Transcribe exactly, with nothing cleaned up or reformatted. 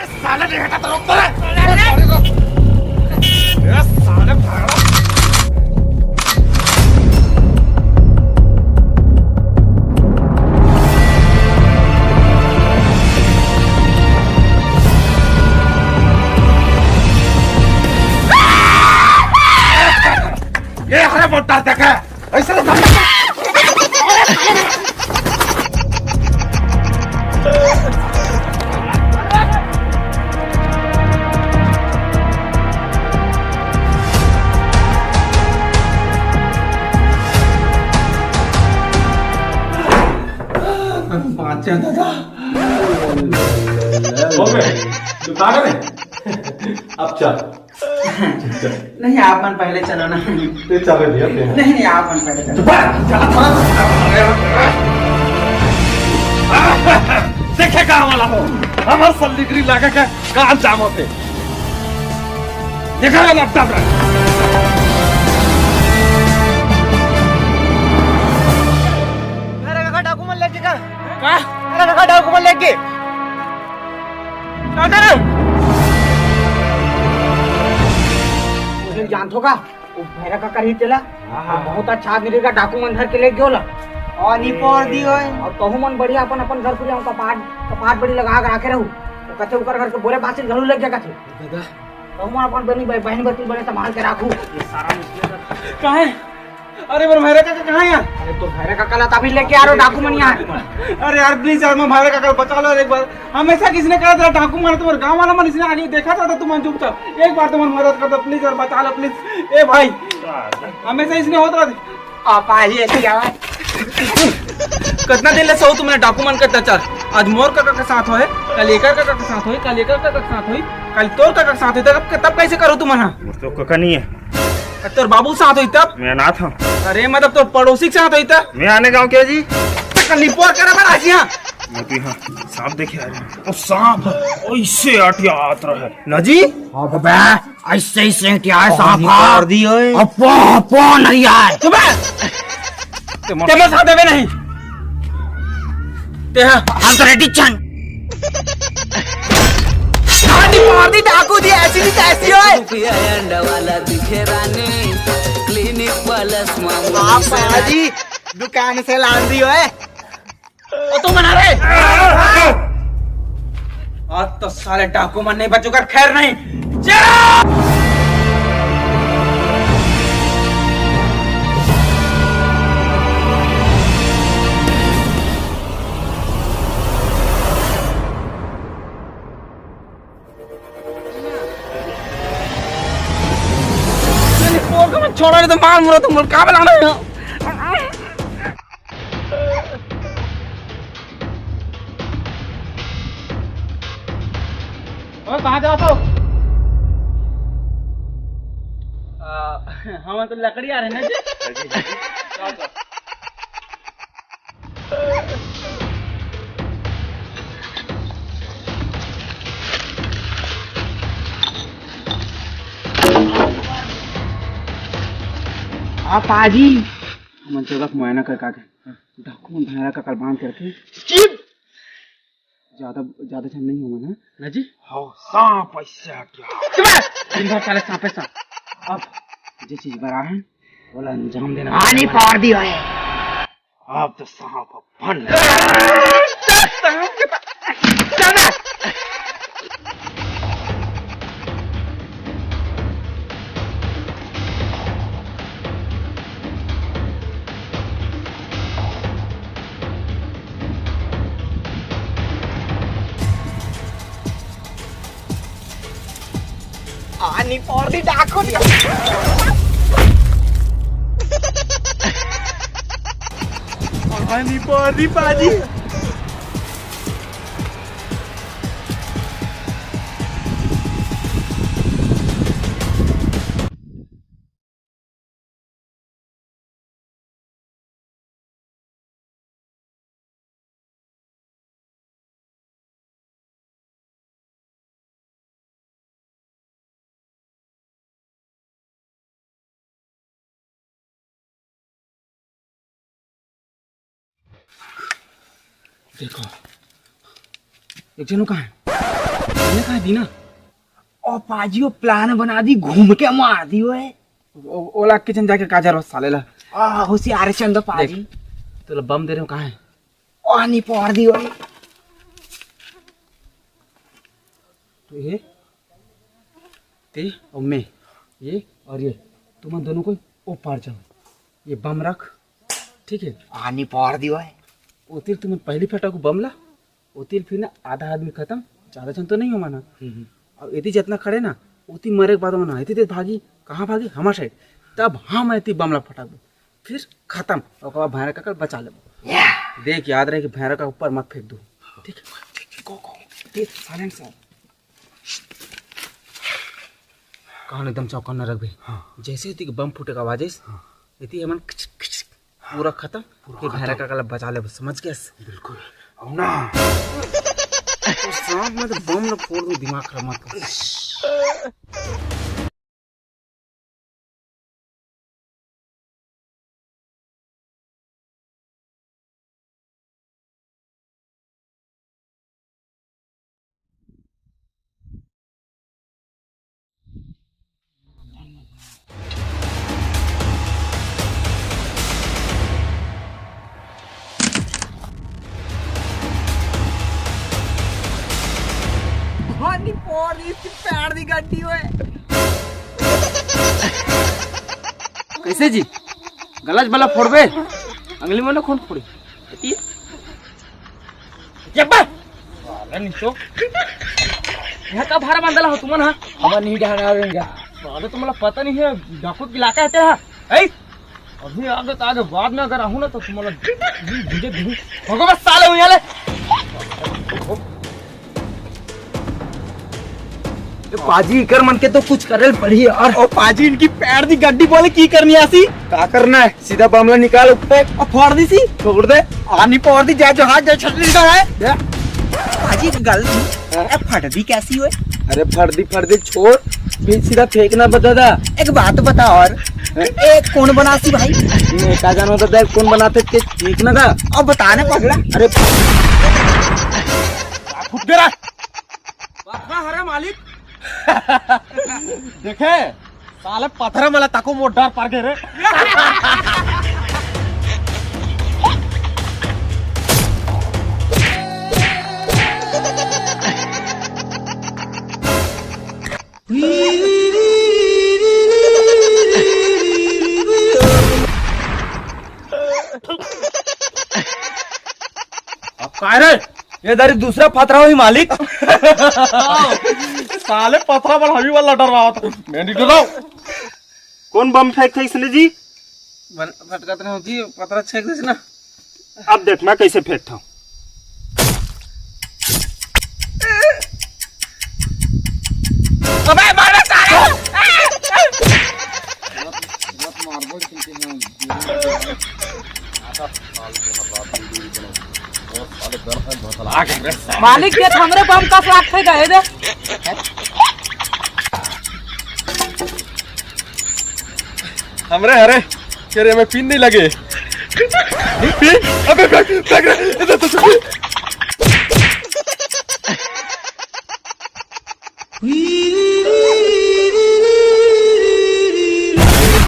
साले नहीं हटा तो रोक तो रे। ए, साले भागड़ा। ये हरे मोटा तक है। ऐसे तो बाँचा दादा। हो गए? दुकान में? अब चल। नहीं, आप मन पहले चलो ना। ते चले भैया, ते। नहीं, नहीं, आप मन पहले चलो। चुप रह, चला थोड़ा। देखे कहाँ वाला हो, हमार सल्लीगरी लागे के कहाँ जाम होते। देखा ना, लपटा रहा। मेरा काका डाकू मन लेके का? का? मेरा काका डाकू मन लेके। का करे? उसे जानथो का? वो भैरा का करी तेला। हाँ, हाँ। बहुत अच्छा आदमी रहेगा, डाकू मन धर के ले गयो ला। और नहीं पौर दी होय। और कहूँ मन बढ़िया अपन, अपन घर पुरिया कपाट, कपाट बड़ी लगा के रखे रहू। वो कथे ऊपर घर के बोरे बासिल घलू लग गया कथे। दादा। कहूँ मन अपन बनी बहन बतुल बने संभाल के रखू। ये सारा मुश्किल है। कहाँ है? अरे, मोर भैरा काका कहाँ है यार? अरे, तो भैरा काका ला तभी लेके आ रहो डाकू मन यार। अरे यार, please यार, मैं भैरा काका बचा लो यार एक बार। हमेशा किसी ने कहा था डाकू मार, तुम्हारे गांव वाला मन इसने आगे देखा था, तुम चुपचाप एक बार तुम्हारी मदद कर दो please यार, बचा लो please। ए भाई, हमेशा इसने होता रहता। आप आ ही ऐसी आवाज। कितना दिन ले सहू तुमने डाकू मन के अत्याचार? आज मोर काका के साथ होए, कल एकर काका के साथ होए, कल एकर काका के साथ होए, कल तोर काका के साथ होए, तब, तब कैसे करो तुम मना? मोर तो काका नहीं है। तोर बाबू साथ होई तब? मैं अनाथ हूँ। अरे मतलब तोर पड़ोसी के साथ होई तब? मैं आने गाँव क्या जी? तक निपोर करे बड़ा जी हाँ। मोती हाँ, सांप देखे आ रहे हैं। ओ सांप ऐसे अटियात रहे। ना जी? हाँ बबे, ऐसे ही सेंटिया है सांप हाँ। कर दी ओए। अपो, अपो नहीं आए। चुप है। ते मोर साथ देवे नहीं। ते हाँ। हम तो रेडी चंद। आंधी मार दी डाकू जी, ऐसी नहीं तैसी होए। रुपया अंडा वाला दिखे रानी, क्लिनिक प्लस मामूली आप से आजी दुकान से लांदी होए। ओ तू मना रे। आज तो साले डाकू मन नहीं बचूंगा, खैर नहीं। जा! अरे, पोर को मत छोड़ा, नहीं तो मार मुरा तुम लोग, कहाँ पे लाना है? ओए, कहाँ जाओ तो? आ, हम तो लकड़ी आ रहे हैं ना जी। आप आजी। हमन जगह के मुआयना कर का के। डाकू मन भैरा का कल बांध करके। चुप! ज्यादा, ज्यादा झन नहीं हो मन, हाँ? ना जी? हो, सांप ऐसे हट गया। चुप! दिन भर साले सांपे सांप। अब जे चीज बड़ा है, ओला अंजाम देना। आनी पार दी है। अब तो सांप अपन। आनी पौर दी डाकू दिया। आनी पौर दी बाजी। देखो, एक जनू कहाँ है? ये कहा दीना? ओ पाजी, वो plan बना दी, घूम के मार दी ओए। ओ-, ओला किचन जाके काजर बस साले ला। आ, होशियार चंद पाजी। देख, तोला बम दे रहे हो, कहाँ है? ओ, नहीं पड़ दी ओए। तो ये, ते और मैं, ये और ये, तुम दोनों को ओ पार जाओ। ये बम रख, ठीक है? आ, नहीं पड़ दी ओए। ओ तीर तुम पहली फटा को बम ला, ओती ल फिर ना आधा आदमी खतम, ज्यादा झन तो नहीं हो माना। हम्म। अउ एती जतना खड़े ना, ओती मरे के बाद ओमन एती तेती भागी, कहाँ भागी? हमर side। तब हम एती बम ला फटाबो, फिर खतम, ओकर बाद भैरा काका ल बचा लेबो। देख, याद रहे कि भैरा काका ऊपर मत फेंक दू, ठीक? ठीक, ठीक, गो, गो, गो। देख, silent से। कान एकदम चौकन्ना रखबे। हाँ। जैसे एती के बम फूटे के आवाज आइस, हाँ। एती हमन खिच, खिच, पूरा खतम। पूरा फिर भैरा खतम। काका ला बचा लेबो, समझ गेस? बिल्कुल। अउ ना। तो सांप में तो बम ला फोड़ दूं, दिमाग खराब मत कर। भानी पोर इसकी पैर दी गड्डी हुए। कैसे जी? गलत बला फोड़बे? अंगली में ना खून फोड़ी। ये बा! साला निचो। यहाँ का भारा बांधला हो तुमन, हाँ? हमन नहीं डहना रहेंगे। साले तुम्हाला पता नहीं है, डाकू की इलाका है तेरा। ऐ? अभी आगे तो आगे, बाद में अगर आहूँ ना तो तुम्हाला भीजे भीजे। भगो बस साले हुई ले। ए, पाजी, इकर मन के तो कुछ करे ल पड़ही यार। ओ पाजी, इनकी पैर दी गड्डी बोले की करनी आसी? का करना है? सीधा बमला निकाल, ऊपर और फोड़ दी सी। छोड़ दे। आनी फोड़ दी, जा जो हाथ जा छटनी का है। जा। पाजी, एक गल दी। हाँ? ए, फट दी कैसी हुए? अरे फट दी, फट दी, छोड़। फिर सीधा फेंकना बता दा। एक बात बता और, हाँ? एक कौन बनासी भाई? मैं का जानो दादा, कौन बनाते के फेंकना था? अब बताने पगला। अरे फुट गया। पथरा हरे मालिक। देखे, साले पथरा मला ताको मोर डर पर गे रे। अब काय रे? ये दारी दूसरा फतरा हुई मालिक। साले पथरा बल हमी वाला डरवावत। मैं नहीं डराओ। कौन बम फेंक था इसने जी? बन-, फटकत नहीं होती, पथरा छेक देस ना। अब देख मैं कैसे फेंकता हूँ। अबे मार बे साले। मालिक के हमरे बम का साथ थे गए दे। हमरे हरे, तेरे में पिन नहीं लगे। पिन? अबे फेंक, फेंक रे।